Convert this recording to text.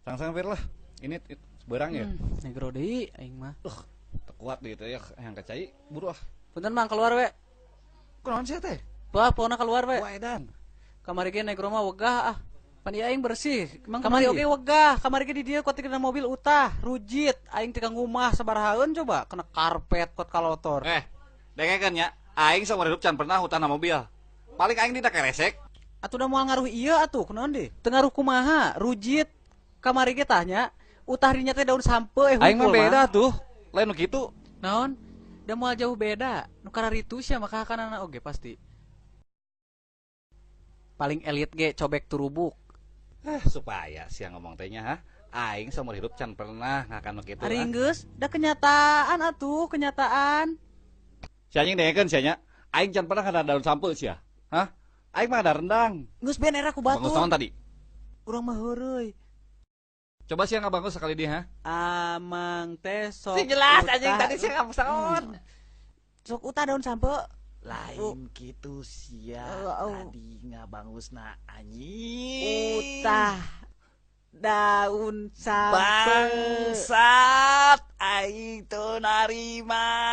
Sangsang Fir lah. Ini berang ya. Negro deui aing mah. Teu kuat deui teh ya yang kacai buru ah. Punten Mang, keluar we. Kunaon sia teh? Wah, pokona keluar we. Wah edan. Kamari ge negro mah wegah ah. Pan ieu aing bersih. Emang kamari kumaha oge wegah, kamari ge di dieu kuat kena mobil utah, rujit, aing teh ngumah sabarahaeun coba kena karpet kuat kalotor. Eh, dengekeun nya. Aing saumur hidup can pernah hutang na mobil. Paling aing dina keresek. Atuh da moal ngaruh ieu atuh, kunaon deui? Teu ngaruh kumaha, rujit kamari ge tah nya, utah dinya teh daun sampe Aing mah hungkul beda tuh. Lain nu kitu. Naon? Da moal jauh beda. Nu kararitu sia mah kahakanana oge pasti. Paling elit ge cobek turubuk. Eh, supaya sia ngomong teh nya ha. Aing saumur hidup can pernah ngakan nu kitu. Ari geus, da kenyataan atuh, kenyataan. Si anjing dengekeun sia nya. Aing can pernah kana daun sampe sia. Hah? Aing mah ada rendang. Geus ben era ku Bangus batur. naon tadi? Urang mah heureuy. Coba sia ngabangus sekali dia ha. Amang teh sok Si jelas utah. anjing tadi sia ngabangus naon. Sok utah daun sampe. Lain kitu sia Oh, oh. tadi ngabangusna anjing. Utah daun sampe. Bangsat aing teu narima.